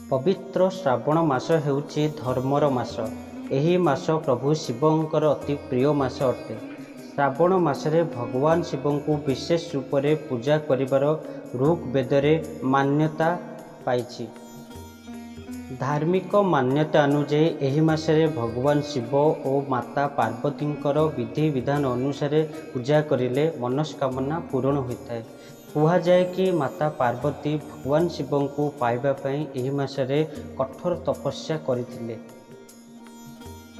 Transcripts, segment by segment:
ପବିତ୍ର ଶ୍ରାବଣ ମାସ ହେଉଛି ଧର୍ମର ମାସ। ଏହି ମାସ ପ୍ରଭୁ ଶିବଙ୍କର ଅତି ପ୍ରିୟ ମାସ ଅଟେ। ଶ୍ରାବଣ ମାସରେ ଭଗବାନ ଶିବଙ୍କୁ ବିଶେଷ ରୂପରେ ପୂଜା କରିବାର ଋଗ୍‌ବେଦରେ ମାନ୍ୟତା ପାଇଛି। ଧାର୍ମିକ ମାନ୍ୟତା ଅନୁଯାୟୀ ଏହି ମାସରେ ଭଗବାନ ଶିବ ଓ ମାତା ପାର୍ବତୀଙ୍କର ବିଧିବିଧାନ ଅନୁସାରେ ପୂଜା କରିଲେ ମନସ୍କାମନା ପୂରଣ ହୋଇଥାଏ। କୁହାଯାଏ କି ମାତା ପାର୍ବତୀ ଭଗବାନ ଶିବଙ୍କୁ ପାଇବା ପାଇଁ ଏହି ମାସରେ କଠୋର ତପସ୍ୟା କରିଥିଲେ।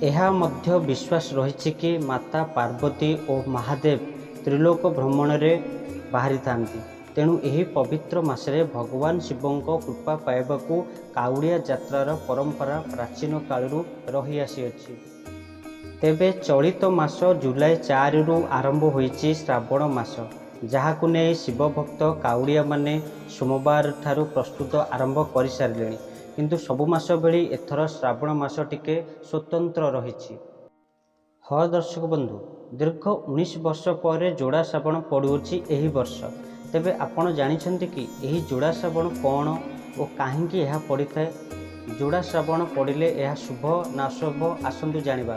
ଏହା ମଧ୍ୟ ବିଶ୍ୱାସ ରହିଛି କି ମାତା ପାର୍ବତୀ ଓ ମହାଦେବ ତ୍ରିଲୋକ ଭ୍ରମଣରେ ବାହାରିଥାନ୍ତି। ତେଣୁ ଏହି ପବିତ୍ର ମାସରେ ଭଗବାନ ଶିବଙ୍କ କୃପା ପାଇବାକୁ କାଉଡ଼ିଆ ଯାତ୍ରାର ପରମ୍ପରା ପ୍ରାଚୀନ କାଳରୁ ରହିଆସିଅଛି। ତେବେ ଚଳିତ ମାସ ଜୁଲାଇ 4ରୁ ଆରମ୍ଭ ହୋଇଛି ଶ୍ରାବଣ ମାସ, ଯାହାକୁ ନେଇ ଶିବଭକ୍ତ କାଉଡ଼ିଆମାନେ ସୋମବାର ଠାରୁ ପ୍ରସ୍ତୁତ ଆରମ୍ଭ କରିସାରିଲେଣି। କିନ୍ତୁ ସବୁ ମାସ ଭଳି ଏଥର ଶ୍ରାବଣ ମାସ ଟିକେ ସ୍ୱତନ୍ତ୍ର ରହିଛି। ହଁ ଦର୍ଶକ ବନ୍ଧୁ, ଦୀର୍ଘ 19 ବର୍ଷ ପରେ ଯୋଡ଼ା ଶ୍ରାବଣ ପଡ଼ୁଅଛି ଏହି ବର୍ଷ। ତେବେ ଆପଣ ଜାଣିଛନ୍ତି କି ଏହି ଯୋଡ଼ା ଶ୍ରାବଣ କ'ଣ ଓ କାହିଁକି ଏହା ପଡ଼ିଥାଏ? ଯୋଡ଼ା ଶ୍ରାବଣ ପଡ଼ିଲେ ଏହା ଶୁଭ ନା ଅଶୁଭ, ଆସନ୍ତୁ ଜାଣିବା।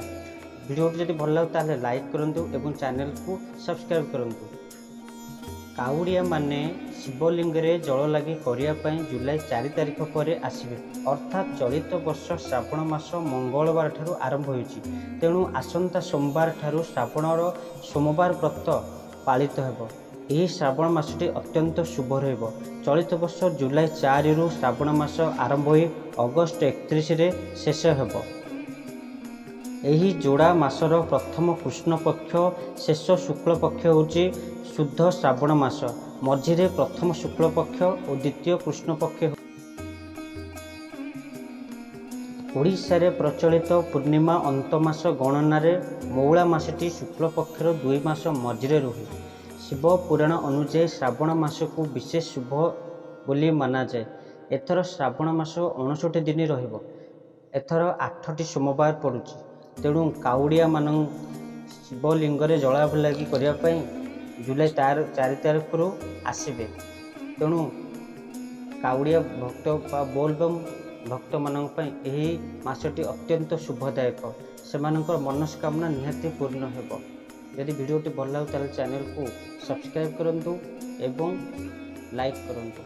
ଭିଡ଼ିଓଟି ଯଦି ଭଲ ଲାଗେ ତାହେଲେ ଲାଇକ୍ କରନ୍ତୁ ଏବଂ ଚ୍ୟାନେଲକୁ ସବସ୍କ୍ରାଇବ୍ କରନ୍ତୁ। କାଉଡ଼ିଆମାନେ ଶିବଲିଙ୍ଗରେ ଜଳଲାଗି କରିବା ପାଇଁ ଜୁଲାଇ 4 ତାରିଖ ପରେ ଆସିବେ। ଅର୍ଥାତ୍ ଚଳିତ ବର୍ଷ ଶ୍ରାବଣ ମାସ ମଙ୍ଗଳବାର ଠାରୁ ଆରମ୍ଭ ହେଉଛି। ତେଣୁ ଆସନ୍ତା ସୋମବାର ଠାରୁ ଶ୍ରାବଣର ସୋମବାର ବ୍ରତ ପାଳିତ ହେବ। ଏହି ଶ୍ରାବଣ ମାସଟି ଅତ୍ୟନ୍ତ ଶୁଭ ରହିବ। ଚଳିତ ବର୍ଷ ଜୁଲାଇ 4ରୁ ଶ୍ରାବଣ ମାସ ଆରମ୍ଭ ହୋଇ ଅଗଷ୍ଟ 31ରେ ଶେଷ ହେବ। ଏହି ଯୋଡ଼ା ମାସର ପ୍ରଥମ କୃଷ୍ଣ ପକ୍ଷ, ଶେଷ ଶୁକ୍ଳ ପକ୍ଷ ହେଉଛି ଶୁଦ୍ଧ ଶ୍ରାବଣ ମାସ। ମଝିରେ ପ୍ରଥମ ଶୁକ୍ଳ ପକ୍ଷ ଓ ଦ୍ୱିତୀୟ କୃଷ୍ଣ ପକ୍ଷ। ଓଡ଼ିଶାରେ ପ୍ରଚଳିତ ପୂର୍ଣ୍ଣିମା ଅନ୍ତମାସ ଗଣନାରେ ମଉଳା ମାସଟି ଶୁକ୍ଳପକ୍ଷର 2 ମାସ ମଝିରେ ରୁହେ। ଶିବ ପୁରାଣ ଅନୁଯାୟୀ ଶ୍ରାବଣ ମାସକୁ ବିଶେଷ ଶୁଭ ବୋଲି ମାନାଯାଏ। ଏଥର ଶ୍ରାବଣ ମାସ 59 ଦିନ ରହିବ। ଏଥର 8ଟି ସୋମବାର ପଡ଼ୁଛି। ତେଣୁ କାଉଡ଼ିଆମାନଙ୍କ ଶିବଲିଙ୍ଗରେ ଜଳାଭିଲାଗି କରିବା ପାଇଁ ଜୁଲାଇ 4 ତାରିଖରୁ ଆସିବେ। ତେଣୁ କାଉଡ଼ିଆ ଭକ୍ତ ବା ବୋଲବମ୍ ଭକ୍ତମାନଙ୍କ ପାଇଁ ଏହି ମାସଟି ଅତ୍ୟନ୍ତ ଶୁଭଦାୟକ। ସେମାନଙ୍କର ମନସ୍କାମନା ନିହାତି ପୂର୍ଣ୍ଣ ହେବ। ଯଦି ଭିଡ଼ିଓଟି ଭଲ ଲାଗୁ ତାହେଲେ ଚ୍ୟାନେଲକୁ ସବସ୍କ୍ରାଇବ୍ କରନ୍ତୁ ଏବଂ ଲାଇକ୍ କରନ୍ତୁ।